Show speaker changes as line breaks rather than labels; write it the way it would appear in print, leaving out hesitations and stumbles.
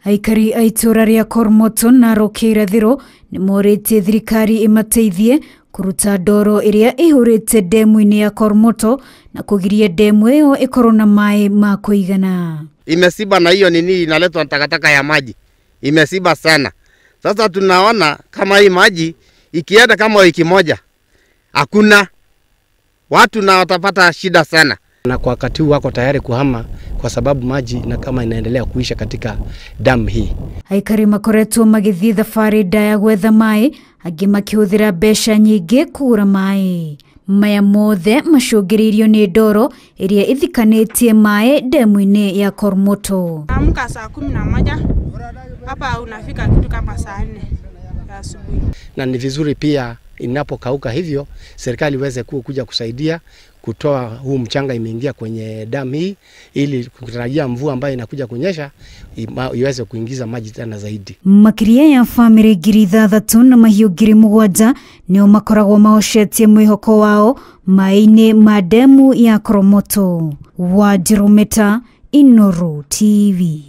Aikari a itũũra rĩa Kormoto Narok irathĩro nĩ morĩtie thirikari ĩmateithie kũruta ndoro ĩrĩa ĩihũrĩte ndemu-inĩ ya Kormoto na kũgiria ndemu ĩyo ĩkorwo na maĩ ma kũigana.
Imesiba na hiyo nini inaletwa takataka ya maji imesiba sana. Sasa tunaona kama hii maji ikienda kama wiki moja hakuna watu na watapata shida sana.
Na kwa wakati huu wako tayari kuhama kwa sababu maji na kama inaendelea kuisha katika damu hii.
Aikari makoretwo magĩthiĩ thabarĩ ndaya gwetha maĩ, angĩ makĩhũthĩra mbeca nyingĩ kũgũra maĩ. Maya mothe macũngĩrĩirio nĩ ndoro ĩrĩa ĩthikanĩtie maĩ ndemu-inĩ ya Kormoto.
Amka saa 11 hapa unafika kitu kama saa 4 ya asubuhi.
Na ni vizuri pia inapokauka hivyo serikali iweze kuja kusaidia kutoa huu mchanga imeingia kwenye damu hii ili kutarajia mvua ambayo inakuja kunyesha iweze kuingiza maji tena zaidi.
Makiria ya family 6,000 na mahiũ 7,000 nĩo makoragwo mahocetie mwĩhoko wao maĩ-inĩ ma ndemu ya Koromoto. Wanjirũ Meta, Inooro TV.